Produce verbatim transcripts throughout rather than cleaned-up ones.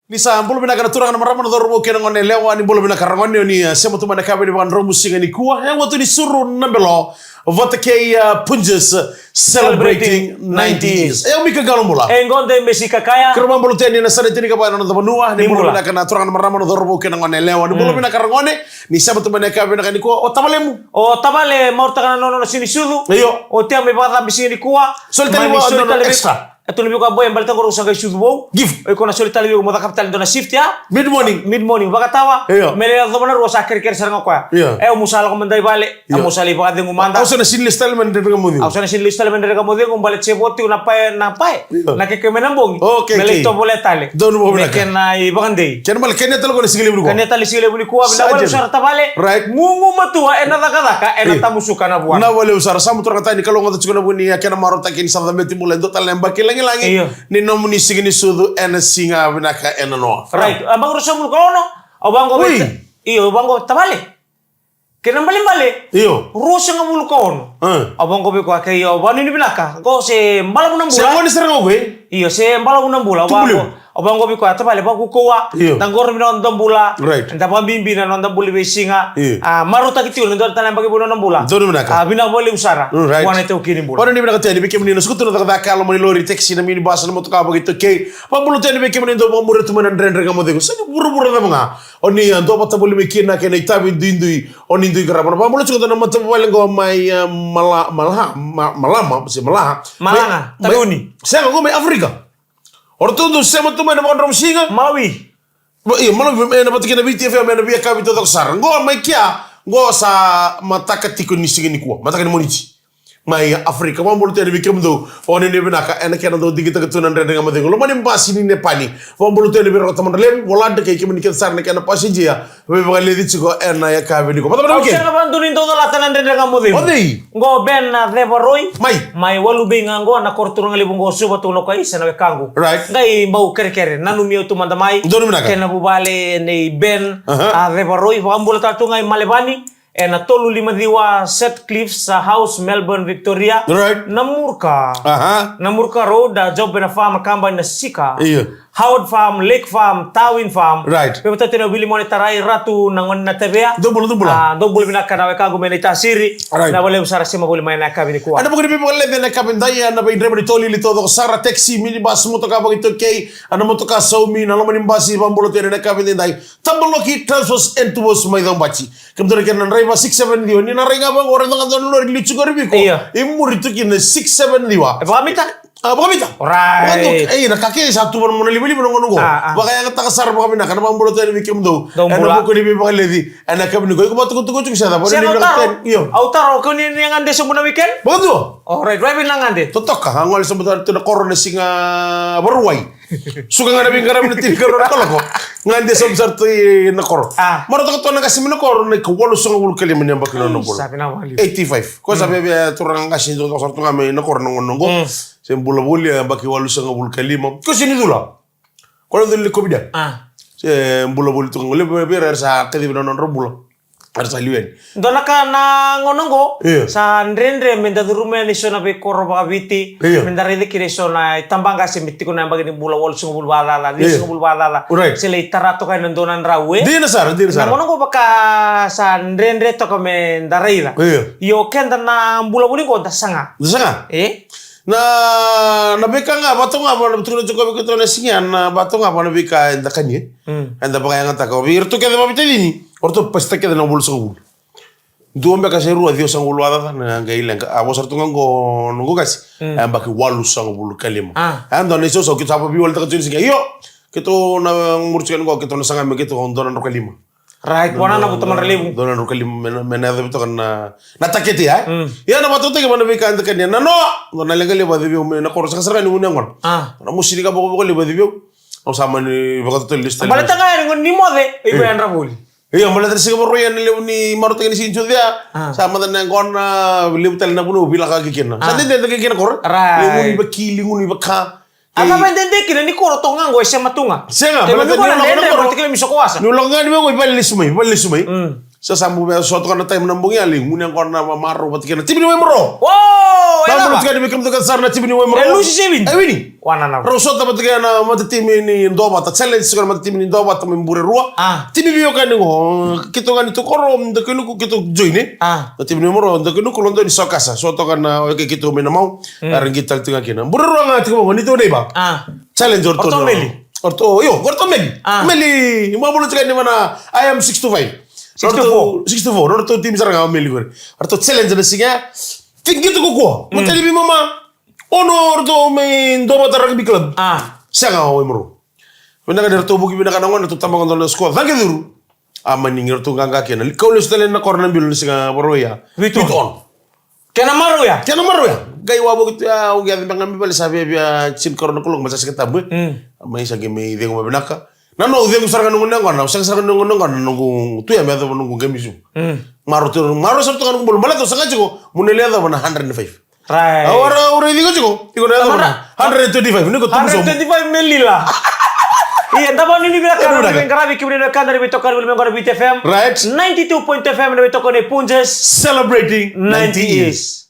Ni sa bula vinaka na turaga na marama na cauravou kei na gone yalewa, ni bula vinaka ragone, o ni, uh, sema tu mai na kavi ni vakadromu siga nikua. E watu ni suru na belo vata kei, uh, Punjas, celebrating ninety years. E o Mika Qalobula. E qo dei Mesi Kakaya. Kira mabula teni na sana tini ka vaya na noda vanua. Ni bula vinaka na turaga na marama na cauravou kei na gone yalewa, ni bula vinaka ragone, ni sema tu mai na kavi vinaka nikua. O tavalemu, o tavale, marautaka na nona sini sucu. Io. O tia mai vakacabi siga nikua. Soli tale vei au na extra. E tu na vei koya boy, e baleta qo rau sa qai sucu vou. Gift. O iko na soli tale vei au mo cakava tale dua na shift ya. Mid morning. Mid morning, vakatawa. Io. Me lai yacova na rua sa kerekere sara ga o koya. Io. E, au mo sa lako mada i vale. Io. Au mo sa lai vakacegu mada. Au sa na sini lesu tale mai na dredre ga mo cegu. Au sa na sini lesu tale mai na dredre ga mo cegu, baleta se vo tiko na pae, na pae. Io. Na keke mai na bogi. Okay, me lai tovolea tale. Donu mo vinaka. Me kena ivakadei. Kena mala kena tale ko na siga levu nikua. Kena tale siga levu nikua, vinaka vakalevu sara tavale. Right. Gugu matua ena cakacaka, ena tamusuka na vua. Vinaka vakalevu sara, sa muturaka tani, kalougata tiko na vuni, a kena marautaki ni sa cabeti bula e dua tale na yabaki lagilagi. Io. Ni nomuni siga ni sucu ena siga vinaka ena noa. Right. A, yabaki ruasagavulu ka ono, au vaqo vei ta-, io, au vaqo tavale. Kena balebale. Io. Ruasagavulu ka ono. E. Au vaqo vei koya kei au vanuinui vinaka. Qo se balavu na bula. Se gone sara ga o koya. Io, se balavu na bula. Au vaqo, au vaqo vei koya tavale, vakaukauwa. Io. Da qorovi na noda bula. Right. Da vakabibi na noda bula ni veisiga. Io. A, marautaki tiko na dua tale na yabaki vou na noda bula. Donu vinaka. A, vinaka vakalevu sara. Mm, right. Vua na itaukei ni bula. Vanuinui vinaka tale vei kemuni na suka tu na cakacaka, yalo mai lori, taxi, na minibus, na motoka vakaitaukei. Vakabibi tale vei kemuni dou vakamuria tu mai na Dredre Ga Mo Cegu. Sega ni vuravura cava ga o ni, a, duavata voli mai kina kei na itavi duidui o ni dui qarava. Na vakamuria tiko na matavuvale qo mai, a, Mala-, Malaha, Ma-, Malama, se Malaha. Malaga, mai, mai Taveuni. Sega, qo mai Afrika. O ratou dau sema tu mai na vakadromu siga. Malawi. Va-, io, Malawi, ena vata kei na Viti F M, ena veiyakavi taucoko sara. Qo mai kea, qo sa mataka tiko ni siga nikua. Mataka ni Moniti. Mai Afrika, vakabula tu yani vei kemudou. O ni vinaka, ena kena dau digitaka tu na Dredre Ga Mo Cegu. Loma ni basi ni Nepali. Vakabula tu yani vei ira na tamata levu, vola dredre kei kemuni kece sara na kena passenger. Veivakaleci tiko ena yakavi nikua. Vata vata. Au sega vakadua ni dau colata na Dredre Ga Mo Cegu. O cei? Qo Ben, a, Cevaroi. Mai. Mai Walubai ga qo, na koro turaga levu qo, Suva, tukuna o koya, isa na wekaqu. Right. Qai bau kerekere, nanumi au tu mada mai. Donu vinaka. Kei na vuvale nei Ben, aha, a, Cevaroi. Vakabula tale tu ga i Malevani. Ena tolu lima ciwa Sutcliffe House, Melbourne, Victoria. Right. Namurka. Aha. Namurka Road, a, Job ena Farm, kabani na Sika. Io. Howard Farm, Lake Farm, Darwin Farm. Right. Veimatata na Wili Mone Tarai, Ratu na gone na Tavea. Dou bula, dou bula. A, dou bula vinaka na wekaqu mai Naitasiri. Right. Vinaka vakalevu sara sema voli mai na yakavi nikua. Ena vuku ni veivakaleci ena yakavi nidai, ena veidreva ni tolili taucoko sara, taxi, minibus, motoka vakaitaukei, ena motoka saumi, na loma ni basi, vakabula tu yani ena yakavi nidai. Tabaloki Transport and Tours mai Caubati. Kemudou na kena draiva six seven ciwa, ni na rai ga vaqo, rai ga dua na lori liu tiko qori vei iko. Io. I muri tu kina six seven ciwa. E vakamita? A, vakamita. Alright. Vakadua, e, na ka kece sa tu vana mona livaliva na gauna qo. A, a. Vakayagataka sara vakavinaka, na vakabula tu yani vei kemudou. Dou bula. Ena vuku ni veivakaleci ena yakavi nikua. Iko vakatukutuku tiko se cava? Sega, ni au taro. Io. Au taro, kau ni, ni gade sobu na weekend? Vakadua. Alright, driving na gade. Totoka, a gole sobu tale tu na koro na siga Vakarauwai. Suka ga na veiqaravi na tinikarua na kaloko. Gade sobu sara tu ina koro. A. Marautaka tu na qase mai na koro na ikawalusagavulu ka lima ni yabaki na nona bula. Sa vinaka vakalevu. Eighty-five. Ko sa via, via turaga qase dau sara tu ga mai na koro na gauna qo. Mm. Se bula voli, yabaki walusagavulu ka lima. Ko se ni cula. Ko na cula ni COVID. A. Se bula voli tu ga, levu vei ira era sa kacivi na nodra bula. Era sa liu yani. Dua na ka na gauna qo, io, sa dredre me da curuma yani eso na veikoro vakaviti, io, me da raica kina eso na itabaqase me tiko na yabaki ni bula walusagavulu vakacaca, io, ciwasagavulu vakacaca. Right. Se lai tara toka ena dua na drau, e? Dina sara, dina sara. Na gauna qo vaka sa dredre toka me da raica. Io. Io, keda na bula voli qo da saga. Da saga? E? Na, na veika ga, vata ga, vata, tukuna tiko vei keitou na siga, na vata ga, vata na veika eda kania. Mm. Eda vakayagataka. Vei iratou kece vakaveitacini. O ratou pasitaka kece na walusagavulu. Dua beka se rua, ciwasagavulu vakacaca, na qai leqa. A, vosa ratou ga qo, noqu qase. Mm. E yabaki walusagavulu ka lima. A. E dua na isausau, keitou sa veiwalitaka tiko ni siga. Io, keitou na muri tiko yani qo, keitou na saga me keitou dua na drau ka lima. Right, vua na navuta madra levu. Dua na drau ka lima, me na, me na yacovi toka na, na takete, e? Mm. Ia na vakatautaki vua na veika eda kania. Na noa, dua na leqa levu a civi au mai na koro, saka sara ga ni gunu yaqona. A. Na mosi ni ka vakavakalevu a civi au. Au sa mani vakatotolo lesu tale. Baleta ga yani gona ni moce, iko yadra voli. Io, baleta ni siga Vakarauwai na levu ni marautaki ni siga ni sucu ya. A. Sa mada na yaqona, levu tale na vanua au veilakoyaki kina. Sa dede, dede kina koro. Right. Liu gunu ivaki, liu gunu ivaka. A cava e dede kina ni koro toka ga qo e sema tu ga. Sega, baleta ni lako ga ni vaqo i vale lesu mai, vale lesu mai. Mm. Sa sa bau via sota toka na time na bogi ya, lai gunu yaqona na marau vata kei na timi ni Waimaro. O, e Bau cava? Bau tiko ni vei kemudou kece sara na timi ni Waimaro. E lusi se wini? E wini. Wa na na. Rau sota vata kei na matatimi ni Dovata. Challenge tiko na matatimi ni Dovata mai Burerua. A. Timi veiwekani qo. Keitou ga ni tokoro, Dakuinuku keitou join, e? A. Na timi ni Waimaro, Dakuinuku, Lodoni, Sokasa. Sota toka na, okay, keitou mai na mau. Mm. Era qai tale tiko ga kina. Burerua ga tiko qo, ni tou nei va. A. Challenge o ratou. O ratou na meli. O ratou, io, o ratou meli. A. Meli, ma bula tiko ni vana, I M six two five. Six two four. Six two four, o ratou timi sara ga o meli qori. O ratou challenge na siga. Tiki tu kukua. Mm. Matani vei mama. Ono o ratou mai Dovata Rugby Club. A. Sega o Waimaro. Vinaka ni ratou vuki vinaka na gone, ratou tabaka dua na score. Cake curu. A mani ratou qaqa kina. Kau lesu tale na koro na bilo ni siga Vakarauwai ya. Vitu. Vitu ono. Kena marau ya? Kena marau ya. Qai wavoki tu ya, au qai yaco beka ga mai vale sa viavia tini koro na kaloko, ma sa siga tabu, e. Mm. Mai sa qai mai cegu mai vinaka. Na noqu cegu sara ga noqu yaqona, au sega sara ga noqu yaqona, noqu tu ya me yacova noqu qai mai suvu. Mm. Marau tu, marau sara toka noqu bula, baleta au saga tiko, mo na lai yacova na hundred and five. Right. Au ra, au raici iko tiko, iko na yacova na hundred and twenty-five, ni ko tubu sobu. Hundred twenty-five melila. Ia, da vakanuinui vinaka na veiqaravi kemuni na wekada na veitokani voli mai qo na Viti F M. Right. Ninety-two point two F M na veitokani Punjas. Celebrating ninety years.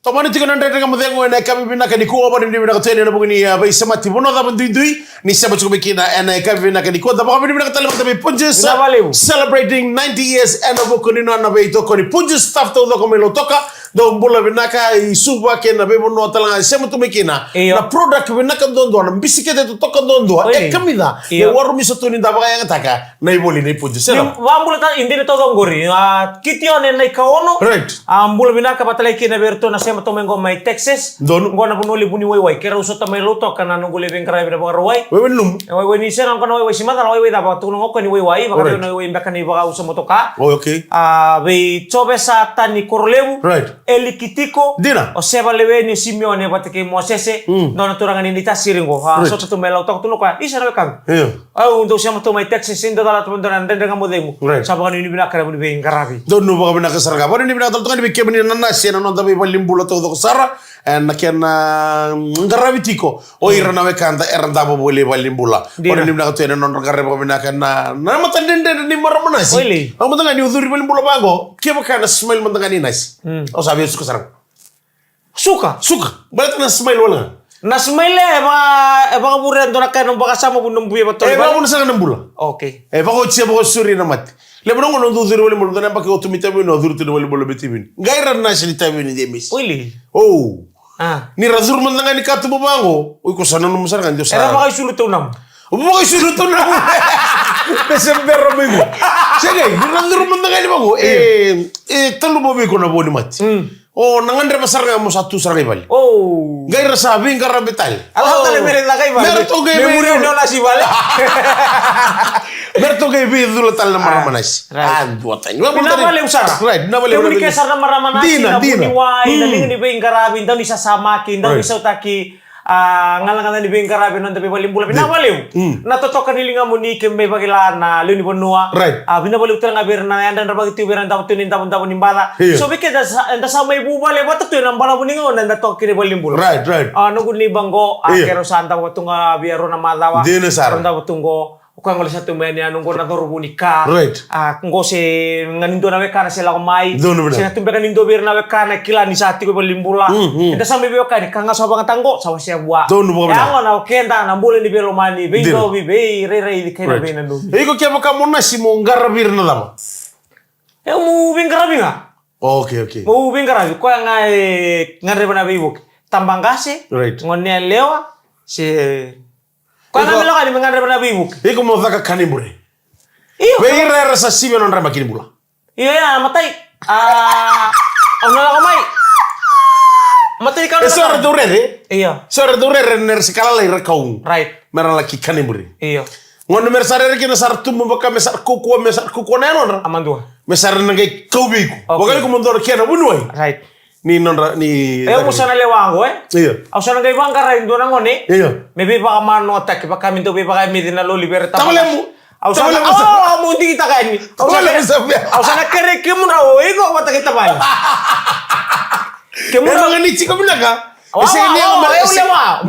Tomani tiko na Dredre Ga Mo Cegu ena yakavi vinaka nikua, vakanuinui vinaka tu yani ena vuku ni, a, veisemati. Vanua cava duidui ni sema tiko mai kina ena yakavi vinaka nikua. Da vakanuinui vinaka tale mada vei Punjas. Vinaka vakalevu. Celebrating ninety years ena vuku ni nona veitokoni. Punjas staff taucoko mai Lautoka. Dou bula vinaka i Suva kei na veivanua tale ga e sema tu mai kina. Io. Na product vinaka duadua, na bisikete totoka duadua. Oi. E kamica. Io. E warumisa tu ni da vakayagataka na ivoli nei Punjas. Ni vakabula tale, i dina taucoko qori. A, Kitione na ikaono. Right. A, bula vinaka vata tale kina vei iratou na sema tu mai qo mai Texas. Donu. Qo na vanua levu ni waiwai. Keirau sota mai Lautoka na noqu lai veiqaravi na Vakarauwai. Waiwai ni nomu. E, waiwai ni sega qo na waiwai si macala, waiwai cava, tukuna qo ni waiwai, vakarau na waiwai beka ni vakausa motoka. Oh, okay. A, vei Jovesa Tani Korolevu. Right. Eli Kitiko. Dina. O Seva Leweni, o Simeone vata kei Mosese. Mm. Dua na turaga ni Naitasiri qo. A, right. Sota tu mai Lautoka tu na koya. Isa na wekamu. Io. Au dau sema tu mai Texas, dau cala tu mai dua na Dredre Ga Mo Cegu. Right. Sa vakanuinui vinaka na vuni veiqaravi. Dou nu vakavinaka sara ga. Vakanuinui vinaka tale toka ni vei kemuni na nasi ena noda veivalenibula taucoko sara. Ena kena, mm, qaravi tiko o ira na wekada era davo voli valenibula. Dina. Vakanuinui vinaka tu ena nodra qaravi vakavinaka na, na mata dredredre ni marama nasi. Oili. Au mada ga niu curu i valenibula vaqo. Kevaka na smile mada ga ni nasi. Mm. Au sa via suka sara. Suka. Suka. Baleta na smile wale ga. Na smile e vaka, e vakavure e dua na ka e nomu vakasama, vu nomu via vatoli. E vakavuna sara na bula. Okay. E vakaotia, vakaosuri na mate. Levu na gauna au dau curu i valenibula, dua na yabaki au tu mai Taveuni, au curu tu i valenibula mai Taveuni. Qai ra na nasi ni Taveuni, James. Oili. Oh. A. Ni ra curu mada ga ni katuba vaqo. O iko sa nanuma sara ga ni dua sa. Era vakaisulu taunamu. Vakaisulu taunamu. Me se bera mai iko. Sega, ni ra curu mada ga ni vaqo. E, e, taluva vei iko na vo ni mate. Mm. O, na gadreva sara ga mo sa tu sara ga i vale. Oh. Qai ra sa veiqaravi tale. Ala tale me ra caka i vale. Me ratou qai vei muri nona si vale. Me ratou qai veicula tale na marama nasi. Right. A dua tani. Vinaka vakalevu sara. Right, vinaka vakalevu. Kemuni ke sara na marama nasi, dina, na dina. Vuniwai, na liga ni veiqaravi, dau ni sasamaki, dau ni sautaki. A, galagaza ni veiqaravi ena noda veivalenibula. Vinaka vakalevu. Mm. Na totoka ni ligamuni keimami vakila na lewe ni vanua. Right. A, vinaka vakalevu tale ga vei ira na yadrayadravaki tu vei ira na davo tu ni davodavo ni baca. Io. So vei keda sa, eda sa mai vuvale vata tu ena balavu ni gauna eda toka kina i valenibula. Right, right. A, noqu neighbor qo, a, io, keirau sa davo tu ga vei rua na macawa. Dina sara. Keirau davo tu qo. O koya gole sa tu mai yani, a, noqu na cauravou ni ka. Right. A, qo se ga ni dua na wekana se lako mai. Donu vinaka. Se na tu beka ni dua vei ira na wekana e kila ni sa tiko i valenibula. Mm, mm. Eda sa mai veiwekani, ka ga sa vakayagataka qo, sa wasea vua. Donu vinaka. E a gona o keda na bula ni veilomani, veidovi, veirairaici kei na veinanumi. Iko kevaka mo nasi mo qaravi ira na cava? E, mo veiqaravi ga. Okay, okay. Mo veiqaravi, koya ga e gadreva na veivuke. Tabaqase, right, goneyalewa, se Koya ga me lako yani me gadreva na veivuke. Iko mo caka kana ibure. Io. Vei ira era sa sivia nodra yabaki ni bula. Io, ia, na matai. A, au na lako mai. Matai ka. E so era dau rere. Io. So era dau rere, era se ka lalai, era kau. Right. Me ra laki kana ibure. Io. Gauna me ra sa rere kina sa ra tubu vaka me sa ra kaukauwa, me sa ra kaukauwa na yanodra. A madua. Me sa ra na qai kau vei iko. Okay. Vaka iko mo dua na kena vuniwai. Right. Ni nodra, ni. E, au sa na lewa qo, e? Io. Au sa na qai vaqara e dua na gone. Io. Me veivakamanoataki, vaka me dau veivakayameci na loli vei ira tabaka. Tavalemu. Au sa na, tavalemu sa. Oh, mo digitaka yani. Tavalemu sa. Au sa na kerei kemudrau, o iko vata kei tavale. Kemudrau. E, na gani tiko vinaka. Wa, wa, wa, wa, wa, wa.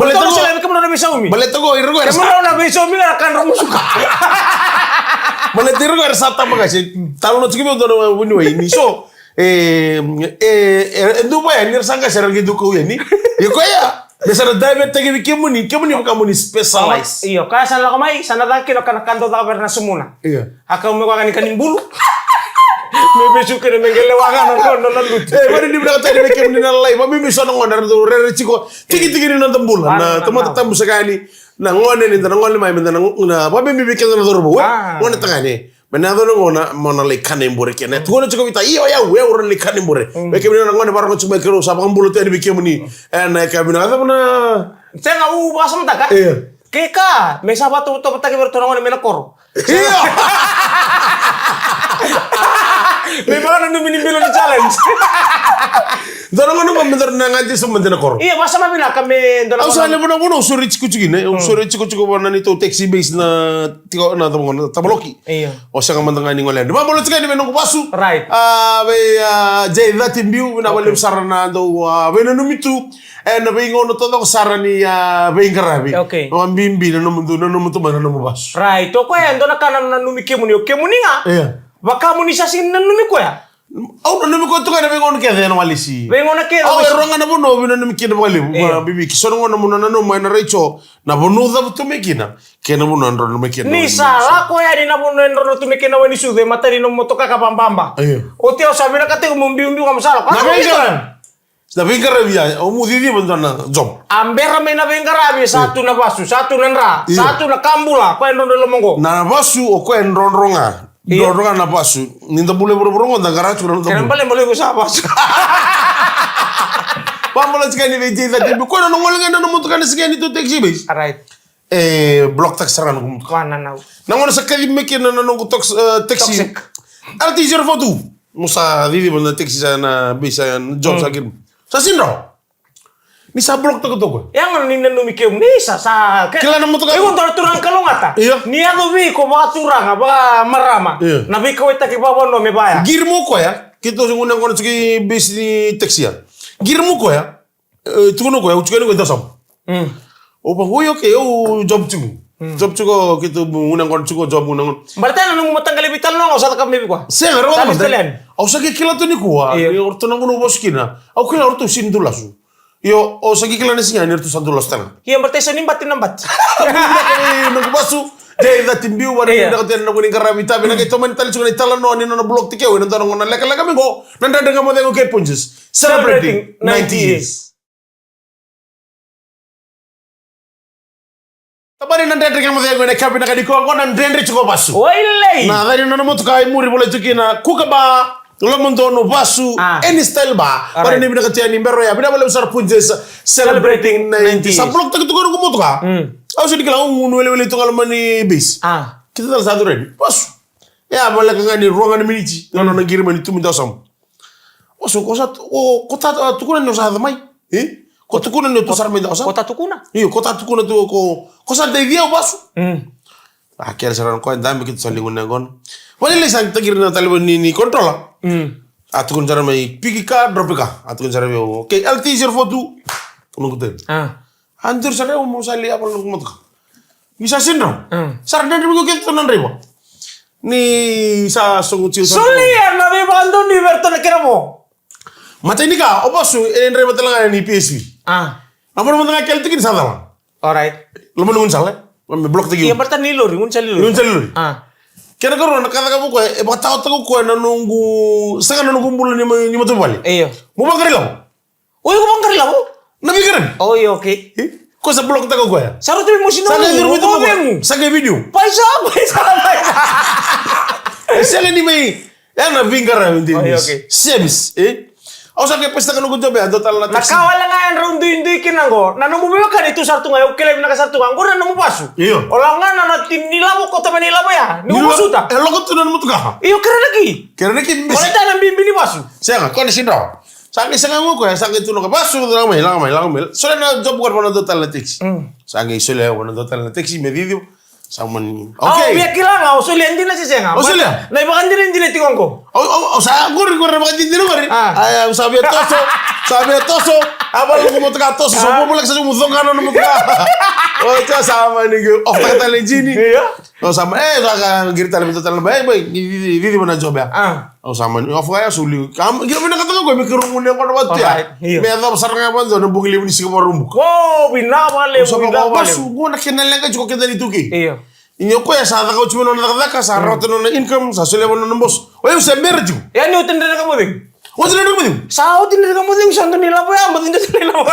Baleta qo, ira qo era sa, kemudrou na veisaumi ga na kadra musuka. Baleta ira qo era sa tabaka se, talanoa tiko vei au dua na vuniwai ni so. E, e, e, e dua vaya ni ra sa qai sa ra qai dua kau yani. Ia koya, me sa na daivetaki vei kemuni, kemuni vaka moni specialize. Io, koya sa lako mai, sa na caka kina ka na ka dau caka vei ira na sumuna. Io. A kau me koya ka ni ka ni bulu. Me vesu kina me qai lewa ga na nona na lutu. E, vani ni vinakata yani vei kemuni na lalai, vabibi so na gone, era dau rere tiko, tikitiki ni noda bula. Na tamata tabu saka yani, na gone ni da na gole mai, me da na, na vabibi vei keda na cauravou, e? Gone tagane. Me na yaco na gauna mo na lai kana i bure kina. E tukuna tiko vei ta, io, o yau, o yau na lai kana i bure. Vei kemuni na gone vakarorogo tiko mai, keirau sa vakabula tu yani vei kemuni. E, na ka vinaka, cava na. Sega, au vakasamataka. Io. Ke ka me sa vakatovotovotaki vei iratou na gone mai na koro. Io. Me vakananumi ni bilo ni challenge. Dua na gauna qo me dua na gadi sa mada na koro. Io, vakasama vinaka me dua na gauna. Au sa levu na gauna au sori tikotiko kina, au sori tikotiko vua na neitou taxi base na tiko na Tavaloki. Io. O sega mada ga ni gole yani. Vakabula tiko yani vei noqu vasu. Right. A, vei, a, J thirty Biu, vinaka vakalevu sara na dau, a, veinanumi tu. E, na veigauna taucoko sara ni, a, veiqaravi. Okay. Vakabibi na nomu tu, na nomu tu mai na nomu vasu. Right. O koya e dua na ka na nanumi kemuni, o kemuni ga. Io. Vaka moni sa sega ni nanumi koya. Au nanumi koya tu ga na veigauna kece ena walesi. Veigauna kece. Au e rua ga na vanua au veinanumi kina vakalevu. Io. Vakabibi, ke so na gauna mo na nanuma ena raico, na vanua au cavutu mai kina, kei na vanua e drodro mai kina. Ni sa lako yani na vanua e drodro tu mai kina na wai ni sucu, e matai ni nomu motoka ka vababa. Io. Oti au sa vinakata tiko mo biubiu ga mo sa lako. Na veiqaravi. Na veiqaravi ya, au mu ciciva dua na job. A bera mai na veiqaravi, sa tu na vasu, sa tu na dra, sa tu na ka bula, koya e drodro i loma qo. Na vasu o koya e drodro ga. Io. Drodro ga na vasu. Ni da bula i vuravura qo, da qara tiko na noda bula. Kena balebale iko sa vasu. Vakabula tiko yani vei J thirty Biu. Koya na nona gole ga na nomu motoka na siga yani tu taxi base. Right. E, block taki sara ga noqu motoka. Wa, na, na. Na gauna sa kacivi mai kina na noqu tox-, e, taxi. Toxic. L T zero four two. Mo sa ciciva na taxi sa na base sa na job sa kina. Sa sega ni rawa. Ni sa block taki tu o koya. Ya gona ni nanumi kemuni sa, sa, ke-, kila na motoka. Iko dua na turaga kalougata. Io. Ni yaco vei iko vakaturaga, vakamarama. Io. Na veikauwaitaki vakavanua me vaya. Qiri mai o koya, keitou se gunu yaqona tiko i base ni taxi ya. Qiri mai o koya. E, tukuna o koya, au tiko yani qo e Dau Samu. Mm. Au vaka, oi, okay, au job tiko. Mm. Job tiko, keitou gunu yaqona tiko, job gunu yaqona. Baleta na nomu mataqali veitalanoa ga au sa cakava mai vei koya. Sega, rau sa veitalanoa. Au sa qai kila tu nikua. Io. Ni o ratou na gauna au vasu kina. Au kila o ratou sega ni dau lasu. Io, au sa qai kila na siga ni ratou sa dau lasu tale ga. Io, baleta e so ni bati na bati. Noqu vasu, J thirty Biu, vani, io, na ka tena na vuni qaravi tavi, na qai tomani tale tiko na italanoa ni nona block taki au ena dua na gauna lekaleka mai qo, na Dredre Ga Mo Cegu kei Punjas. Celebrating ninety years. Tabani na Dredre Ga Mo Cegu ena yakavi vinaka nikua, qo na Dredre Tiko Vasu. Oi lei. Na cari nona motoka e muri volai tu kina Kuka Bar, Loma Donu, Vasu, ah, Any Style Bar. All right. Vani ni vinakata yani bera ya, vinaka vakalevu sara Punjas, celebrating ninety. Sa block taki tu ga noqu motoka. Mm. Au sega ni kila, au gunu welewele tu ga loma ni base. Ah. Keitou tale sa tu ready. Vasu. Ia, voleka ga ni rua ga na miniti. Mm. Nona qiri mai ni tu mai Dau Samu. Vasu, ko sa, o, ko ta, a, tukuna ni o sa yaco mai. E? Ko tukuna ni o tu sara mai Dau Samu. Ko ta tukuna? Io, ko ta tukuna tu ko, ko sa daivi au Vasu. Mm. A, kere sara na koya, dabe keitou sa liga na yaqona. Vale, lai sa taqiri na talevoni ni, ni controller. Mm. A tukuna sara mai, pick ka, drop ka. A tukuna sara mai, okay, L T zero four two. Noqu tale. Ah. A duri sara au, mo sa lai a vala noqu motoka. Ni sa sega ni rawa. Mm. Sa ra dredre vei keitou na draiva. Ni sa sogo tiko sa. Solia na veivakadonui vei iratou na kena vo. Matai ni ka, o Vasu e draiva tale ga ni P S V. Ah. A vanua mada ga kele tiko ni sa cala. All right. Loma ni gaunisala. Me block taki. Ia, baleta ni lori, gaunisala ni lori. Gaunisala ni lori. Ah. Kena karua na ka cakava o koya, e vakatawataka o koya na noqu, sega na noqu bula ni ma-, ni matavuvale. Io. Mo vaqara ilavo. O iko vaqara ilavo? Na veiqaravi. O, io, okay. E? Ko sa block taka o koya. Sa rauta me mosi na. Sa qai curu mai tu o koya. Sa qai video. Paisa, paisa, paisa. E sega ni mai. E na veiqaravi dei. O, io, okay. Service, e? Au sa qai pasitaka noqu job ya, dua tale na taxi. Na ka wale ga e drau duidui kina qo. Na nomu veiwekani tu sara tu ga, au kila vinaka sara tu ga. Qori na nomu Vasu. Io. O lako ga na, na tini ni lavo, kauta mai na ilavo ya. Ni lavo. Ni masuta. E lako tu na nomu motoka. Io, kerea na ki. Kerea na ki, bisi. Baleta na bibi ni Vasu. Sega, ko na sega ni rawa. Sa qai saga mai o koya, sa qai tukuna o koya, Vasu, lako mai, lako mai, lako mai. Solia na job card vua na dua tale na taxi. Mm. Sa qai solia vua na dua tale na taxi, me cici. Sa mani. Okay. Au via kila ga, o solia dina se sega. O solia? Na ivakadinadina tiko qo. Au, au, au sa qori, qori, ivakadinadina qori. Ah. Ai, au sa via toso, sa via toso. A, vale, nomu motoka toso, so, ah, mo, mo, like, sa, mo, coqa na nomu motoka. O, sa, sa mani, off taka tale jini. Io. O, sa ma, e, sa ka, qiri tale, me tale, e, boy, di, di, di, di, mana job ya. Ah. Au sa mani off ga ya, soli. Kam, qiri vinakata ga qo, me keirau gunu yaqona vata ya. Alright, io. Me yacova sara ga vata na bogi levu ni siga Vakaraubuka. O, vinaka vakalevu, vinaka vakalevu. Au sa vaka, Vasu, qo na kena leqa tiko keda ni tuki. Io. Ia o koya sa caka oti mai nona cakacaka, sa rawata nona income, sa solia vua nona boso. O yau sa bera tiko. Ia ni oti na dredre ka mo cegu. Oti na dredre ka mo cegu. Sa oti na dredre ka mo cegu, sa dua na ilavo ya, mo cegu dua na ilavo.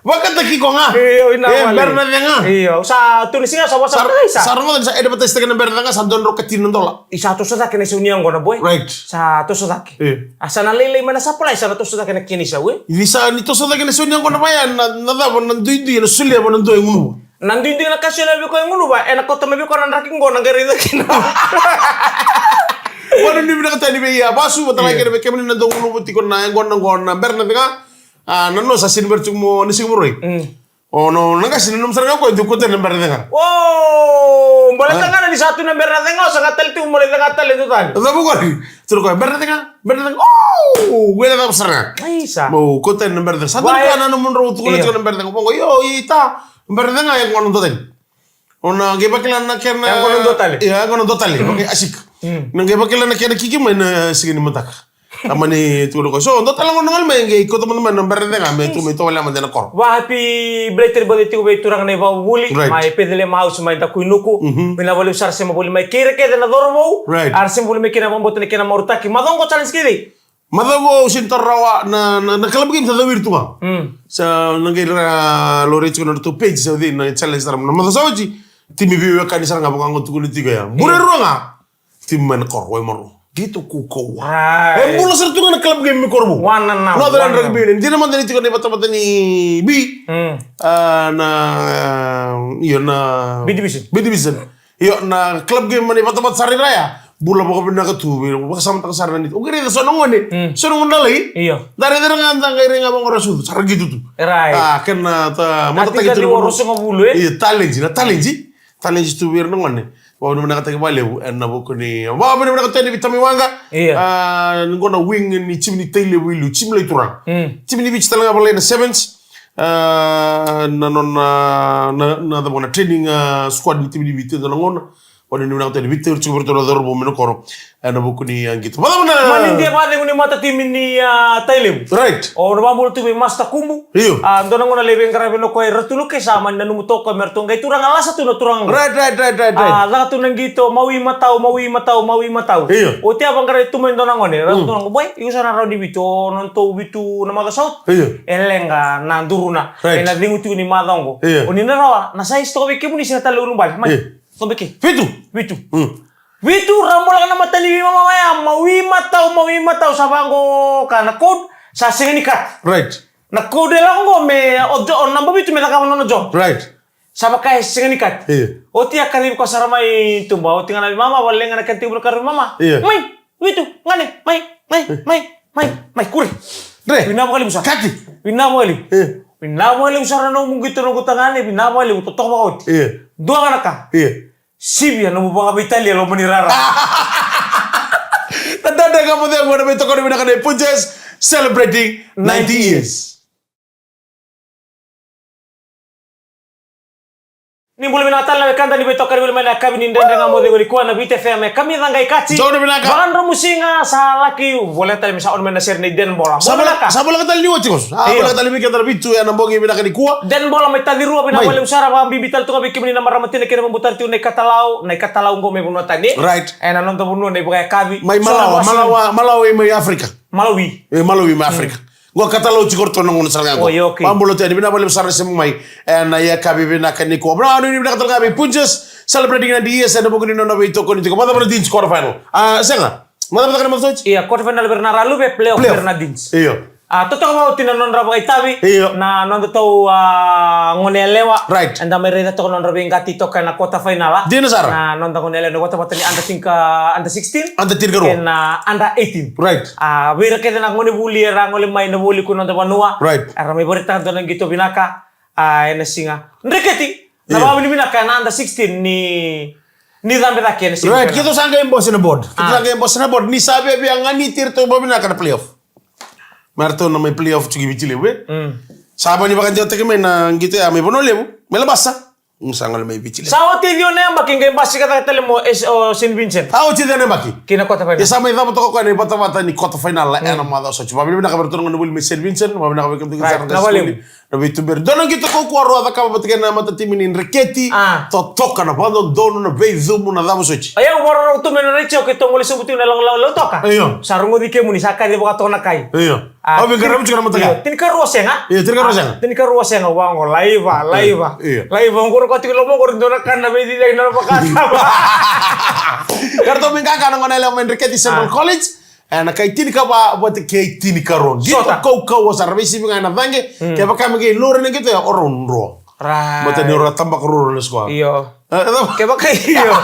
Vakataki iko ga. Io, ina. E, vale. Bera na cega. Io, sa tu ni siga sa vosa. Sa, sa rogoca ni sa advertise-taki na bera na cega, sa dua na drau ka tini na dola. I sa toso cake na isau ni yaqona, boy. Right. Sa toso cake. Io. A sa na lailai mai na supply, sa na toso cake na kena isau, e. Ni sa ni toso cake na isau ni yaqona vaya, na, na cava, na duidui, na solia vua na dua e gunuva. Na duidui na ka solia vei koya e gunuva, ena kauta mai vei koya na draki qo na qai raica kina. Vanuinui vinaka tale vei, a, Vasu, vata mai kina vei kemuni na dau gunuva tiko na yaqona qo na bera na cega. A, na nomu sa sini bera tiko mo na siga Vakarauwai. Mm. O, na, na qase ni nomu sara ga koya, dau kauta na bera na cega. O, baleta ga ni sa tu na bera na cega, o sa ga tale tu mo lai cega tale tu tale. Cava koya? Tu na koya, bera na cega, bera na cega. O, wele cava sara ga. Ai, sa. Mo kauta na bera na cega. Sa tu na koya na nomu drau tukuna tiko na bera na cega. Mo qo, io, i ta. Bera na cega e qo na dua tani. O na qai vakila na kena. E qo na dua tale. Ia, e qo na dua tale. Okay, asik. Mm. Na qai vakila na kena kiki mai na siga ni mataka. A mani tukuna koya. So, dua tale qo na gole mai qai kauta mada mai na bera na cega me tu mai tovolea mada na koro. Va happy belated birthday tiko vei turaga na ivakavuvuli. Right. Mai Peceliema House mai Dakuinuku. Mhm. Vinaka vakalevu sara sema voli mai kei ira kece na cauravou. Right. A ra sema voli mai kei na vakabauta na kena marautaki. Macawa qo challenge kei cei? Macawa qo au sini taro rawa na, na, na club game sa cawiri tu ga. Mm. Sa na qai ra laurai tiko na nodratou page sa cei na challenge tara na macawa sa oti. Timi veiwekani sara ga vaka qo tukuni tiko ya. Bure rua ga. Timi mai na koro, Waimaro. Qito kaukauwa. Right. E bula sara tu ga na club game mai Korovou. Wananavu, Northern wananavu. Rugby Union. Dina mada ni tiko na ivatavata ni B. Mm. Ah, na, io na B division. B division. Io, na club game mai na ivatavata sara i ra ya. Bula vakavinaka tu, vakasamataka sara na neitou. O qai raica so na gone. Mm. So na gone lalai. Io. Da raica ira ga da qai rai ga vaqo ra sucu. Sara qito tu. Right. Ah, kena ta, matatataki tu na gone. Ruasagavulu, e? Io, talent, na talent. Talent tu vei ira na gone. Vakavinavinakataki vakalevu, ena vuku ni, vakavinavinakataki vei Tami Waqa. Io. Ah, ni qo na wing ni timi ni Tailevu i liu, timi lai turaga. Mm. Timi ni Viti tale ga volai na sevens. Ah, na nona, na, na, na, na training, ah, squad ni timi ni Viti, na gona. Oni ni vinaka tale Viti, tiko vei ratou na cauravou mai na koro. Ena vuku ni, ah, qito. Vacava na. Mani dia vacegu ni mata timi ni, ah, Tailevu. Right. O na vabula tu vei Master Kubu. Io. Ah, dua na gauna lai veiqaravi na koya i Ratu Luke, sa mani nanuma toka me ratou qai turaga lasa tu na turaga. Right, right, right, right, right. Ah, caka tu na qito, mawi matau, mawi matau, mawi matau. Io. Oti a vaqarai tu mai dua na gone. Ratou tu na gone, boy, iko sa na rawa ni vitu, o nodatou vitu na macawa sa oti. Io. E leqa na duruna. Right. Ena cegu tiko ni macawa qo. Io. O ni na rawa, na sa isi toka vei kemuni sega tale ulubale. Mai. Io. Tobe ke. Vitu. Vitu. Mm. Vitu, ra bolaka na mata ni veimama ya, mawi matau, mawi matau, sa vaqo ka na code, sa sega ni cut. Right. Na code e lako qo me, o jo-, o naba vitu me cakava nona job. Right. Sa vaka e sega ni cut. Io. Oti a kacivi koya sara mai tuba, oti ga na veimama, vale ga na kena tekivu na ka na veimama. Io. Mai, vitu, gane, mai, mai, mai, mai, mai, kuri. Dre. Vinaka vakalevu sara. Kati. Vinaka vakalevu. Io. Vinaka vakalevu sara na nomu qito noqu tagane, vinaka vakalevu, totoka vakaoti. Io. Dua ga na ka. Io. Sivia nomu vakaveitalia loma ni rara. Na dredre ga mo cegu ena veitokoni vinaka nei Punjas, celebrating ninety years. Ni bula vinaka tale na wekada ni veitokoni voli mai na yakavi ni Dredre Ga Mo Cegu nikua na Viti F M e kamica qai kati. Donu vinaka. Vakadromusiga sa laki voleka tale me sa on mai na sere nei Den Bola. Sa voleka, sa voleka tale ni oti koso. Sa voleka tale vei keda na vitu ena bogi vinaka nikua. Den Bola mai Tacirua, vinaka vakalevu sara, vakabibi tale tu ga vei kemuni na marama tina kei na vabutara tiko na ikatalau, na ikatalau qo mai vanua tani. Right. Ena noda vanua na ivakayakavi. Mai Malawa, Malawa, Malawi mai Afrika. Malawi. E, Malawi mai Afrika. Qo katalau tiko ratou na gauna sara ga qo. Oi, okay. Vabula tu yani, vinaka vakalevu sara na sema mai. Ena yakavi vinaka nikua. Vinaka, ni vinaka tale ga vei Punjas, celebrating ninety years, ena vuku ni nona veitokoni tiko. Macava na Deans quarter final. A, sega. Macava na Deans. Ia, quarter final vei ira na Raluve, playoff vei ira na Deans. Io. A, totoka vakaoti na nodra vakaitavi. Io. Na nodatou, a, gone yalewa. Right. Eda mai raica toka na nodra veiqati toka ena quarter final, a. Dina sara. Na noda gone yalewa, na vatavata ni under tinka, under sixteen. Under tinka rua. Kei na under eighteen. Right. A, vei ira kece na gone vuli era gole mai na voli ko noda vanua. Right. Era mai vakaraitaka dua na qito vinaka. A, ena siga. Dreketi. Na vakavinavinaka na under sixteen ni, ni cabe cake ena semi final. Right, keitou sa qai bose na board. Keitou sa qai bose na board. Ni sa viavia ganiti iratou vakavinaka na playoff. Me ratou na mai playoff tiko i Viti Levu, e? Sa mani vakadewataki mai na qito ya mai Vanua Levu, mai Labasa. Sa gole mai Viti Levu. Sa oti e ciwa na yabaki qai basika cake tale mai o Saint Vincent. Sa oti e ciwa na yabaki. Ki na quarter final. Ia sa mai cava toka o koya na ivatavata ni quarter final ena macawa sa oti. Vakavinavinaka vei iratou na gonevuli mai Saint Vincent, vakavinavinaka vei kemudou kece sara na sukulu. Na veituberi. Dua na qito kaukaua rau a cakava vata kei na matatimi ni dreketi. Totoka na vakadodonu, na veicumu, na cava sa oti. Io, au vakarau tu mai na retio keitou gole sobu tu na lagolago Lautoka. Io. Sa rogoci kemuni sa kaci vakatoka na kai. Io. Au via qaravi tiko na mataka. Io, tinikarua sega. Io, tinikarua sega. Tinikarua sega, au vaqo, laiva, laiva. Io. Laiva, au qo rau ka tiko loma qori dua na kana veiciciyaki na vakatava. Ka ratou mai qaqa na gone yalewa mai Dreketi Central College. Ena kai tinikava vata kei tinikarua. Qito kaukaua sara, veisivi ga ena caqe. Kevaka me qai lori na qito ya, o rau dro. Right. Baleta ni o rau tabaka ruarua na squad. Io. Kevaka io.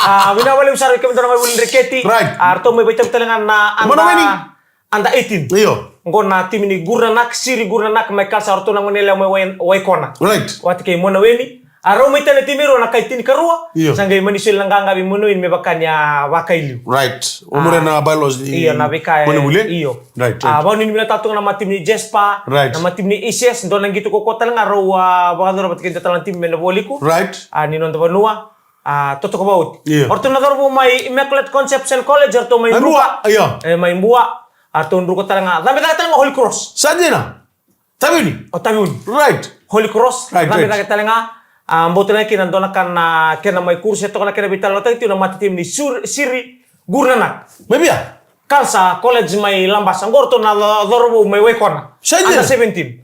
A, vinaka vakalevu sara vei kemudou na gonevuli Dreketi. Right. A, ratou mai vakaitavi tale ga na under eighteen. Io. Qo na timi ni Gurunanak, Siri Gurunanak mai Kalsa, o ratou na gone yalewa mai Wai-, Waikona. Right. Vata kei Monaweni. A, rau mai tale na timi e rua na kai tinikarua. Io. Sa qai mani soli na qaqa vei Monaweni me vaka ni a vakailiu. Right. O muria na bylaws ni, io, na veika e, gonevuli. Io. Right, right. A, vakanuinui vinaka tale tu ga na matatimi ni Jasper. Right. Na matatimi ni A C S, dua na qito kaukaua tale ga rau a vakayacora vata kei dua tale na timi mai na vualiku. Right. A, ni noda vanua. A, totoka vakaoti. Io. O ratou na cauravou mai Immaculate Conception College, o ratou mai Bua. Io. E, mai Bua. A, ratou druka tale ga. Cabe cake tale ga Holy Cross. Sa dina. Taveuni. O Taveuni. Right. Holy Cross. Right, right. Cabe cake tale ga. A, bau tale ga kina dua na ka na kena mai kuruse toka na kena veitalanoataki tiko na matatimi ni Sur-, Siri Gurunanak. Mai via? Kalsa College mai Labasa. Qo ratou na cau-, cauravou mai Waikona. Sa dina. Under seventeen.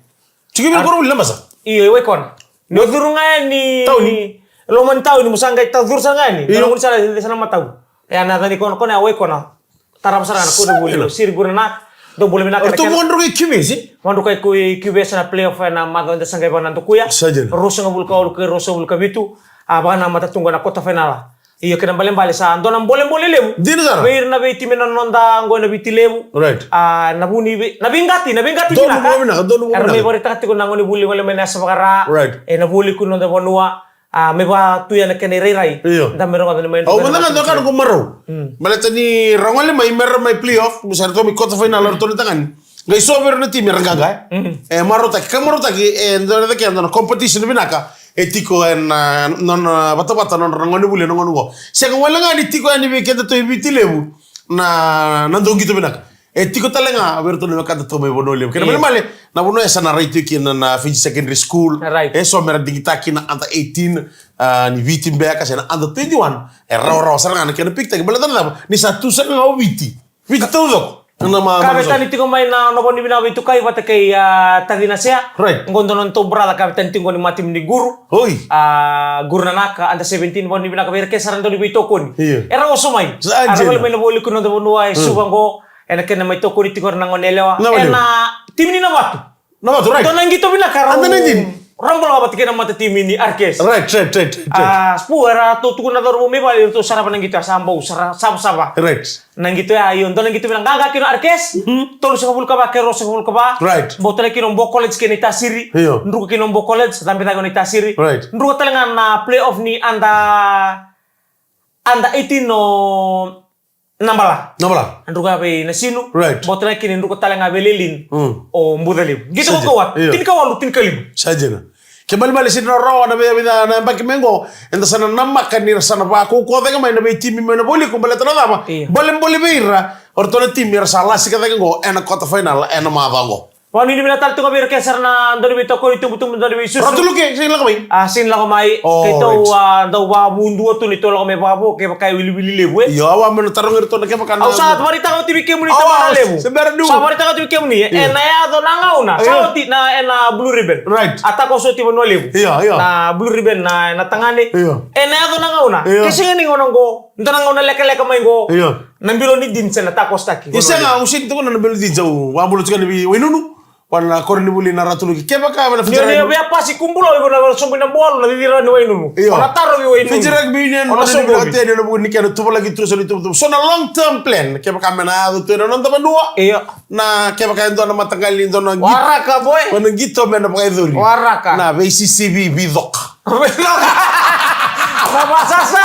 Tiko vei na koronivuli Labasa? Io, i Waikona. Ni o curu ga yani. Tauni. Loma ni tauni, mo sa qai tau curu sara ga yani. Io. Dua na gaunisala e sa na matau. E a na yacani kona, kona ya Waikona. Tarava sara ga na koronivuli. Siri Gurunanak. Dou bula vinaka. O ratou vakadruka i Q V S, e? Vakadruka i Q-, i Q V S na playoff ena macawa eda sa qai vakanadakuya. Sa dina. Ruasagavulu ka walu kei ruasagavulu ka vitu. A, vakanamata tu qo na quarter final. Io, kena ibalebale sa dua na bolebole levu. Dina sara. Vei ira na veitimi ena noda qo ena Viti Levu. Right. A, na vu ni vei-, na veiqati, na veiqati vinaka. Donu vinaka, donu vinaka. Era mai vakaraitaka tiko na gonevuli gole mai na yasa vaka-Ra. Right. Ena vualiku ni noda vanua. A, me vaka tu ya na kena irairai. Io. Da me rogoca ni mai. Au mada ga dua ka noqu marau. Mm. Baleta ni ra gole mai, me ra mai playoff, me sa ratou mai quarter final, ratou na tagane. Qai so vei ira na timi era qaqa, e? Mm. E marautaki, ka marautaki, e dua na cake, e dua na competition vinaka. E tiko ena, a, nona, a, vatavata nodra na gonevuli ena gauna qo. Sega wale ga ni tiko yani vei kedatou e Viti Levu na, na dauqito vinaka. E tiko tale ga vei iratou na wekadatou mai Vanua Levu. Kena ibalebale, na vanua e sa na rai tiko kina na Fiji Secondary School. Right. E so me ra digitaki na under eighteen, a, ni Viti beka se na under twenty-one. E rawarawa sara ga na kena pikitaki. Baleta na cava? Ni sa tu sara ga o Viti. Viti taucoko. Na ma-, ka ma-, vei tani tiko mai na, na vanua ni vinaka vei Tukai vata kei, a, Taci Nasea. Right. Qo dua na nodatou brother ka vei tani tiko ni matatimi ni Guru. Oi. A, Gurunanak under seventeen, vanua ni vinaka vei ira kece sara na dau ni veitokoni. Io. Era oso mai. Era gole mai na vualiku ni noda vanua e Suva qo. Ena kena mai tokoni tiko era na gone yalewa. Ena timi ni Navatu. Navatu, right. Dua na qito vinaka rau. Under nineteen. Rau bula vata kei na matatimi ni R K S. Right, right, right, right, right. A, Spu, eratou tukuna na cauravou mai vale, eratou sarava na qito ya, sa bau sara, savasava. Right. Na qito ya, io, dua na qito vinaka, qaqa kina R K S. Mhm. Tolusagavulu ka va kei ruasagavulu ka va. Right. Bau tale kina o Bo College kei na iTasiri. Io. Druka kina o Bo College, cabe cake o na iTasiri. Right. Druka tale ga na playoff ni under, under eighteen o Nabala. Nabala. A druka vei Nasinu. Right. Bau tale ga kina druka tale ga vei Lelin. Mm. O Bucalevu. Qito kaukaua. Io. Tinikawalu, tinikalima. Sa dina. Ke balebale sega ni rawarawa na vei, vei na, na yabaki mai qo. Eda sa na namaka ni ra sa na vakaukauwa cake mai na veitimi mai na vualiku baleta na cava? Io. Bolebole vei ira. O ratou na timi era sa lasika cake qo ena quarter final ena macawa qo. Vakanuinui vinaka tale tu ga vei ira kece sara na dau ni veitokoni, tubutubu, dau ni veisusu. Ratu Luke, sega ni lako mai? A, sega ni lako mai. Oh, keitou, right. A, dau vakavudua tu ni tou lako mai vakavo, kevaka e wiliwili levu, e? Io, au a mai na tarogi iratou na kevaka na. Au sa vakaraitaka oti vei kemuni, tamata levu. Se bera ni. Sa vakaraitaka oti vei kemuni, e? Io. Ena yaco na gauna. Io. Sa oti na, ena Blue Ribbon. Right. A takoso oti Vanua Levu. Io, io. Na Blue Ribbon, na, na tagane. Io. Ena yaco na gauna. Io. Ke sega ni gauna qo. Dua na gauna lekaleka mai qo. Io. Na bilo ni jeans ena takosotaki. E sega, au sega ni tukuna na bilo ni jeans, au vakabula tiko yani vei Wainunu. Vua na koronivuli na Ratu Luke. Kevaka vei na Fiji Rugby. Ni o via pasi kubula, o iko na sobu ina bolo, na cicira ni Wainunu. Io. O na taro vei Wainunu. Fiji Rugby Union, o na sobu vei. Ni kena tuvalaki tu sa ni tuvutuvu. So na long term plan, kevaka me na yaco tu ena noda vanua. Io. Na kevaka e dua na mataqali, dua na qito. Waraka, boy. Ko na qito me na vakayacori. Waraka. Na veisisivi, veicoka. Na vasasa.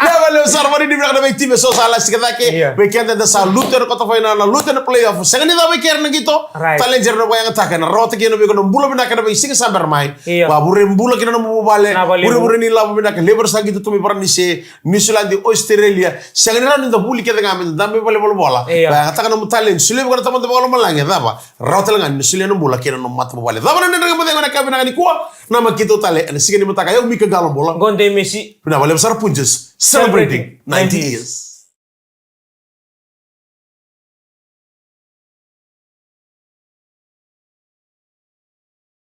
Na vale sara vani ni vinaka na vei timi so sa lasi ka cake. Ia. Vei keda da sa luta na quarter final, na luta na playoff. Sega ni cava i kere na qito. Right. Talenjera na vakayagataka na rawata kina vei iko na bula vinaka na vei siga sa bera mai. Ia. Vavure bula kina na nomu vale. Na vale. Vurevure ni lavo vinaka, levu ra sa qito tu mai Varanise, Niusiladi, Australia. Sega ni rawa ni da vuli kece ga me da mai vale volavola. Ia. Vakayagataka na nomu talent, solia vei iko na tamata vakalomalagi, cava. Rawa tale ga ni solia na bula kei na nomu matavuvale. Cava na nodra ga mo cegu na ka vinaka nikua. Na makito tale ena siga ni mataka, e au Mika Galo Bola. Gode Mesi. Vinaka valevu sara Punjas. Celebrating ninety years.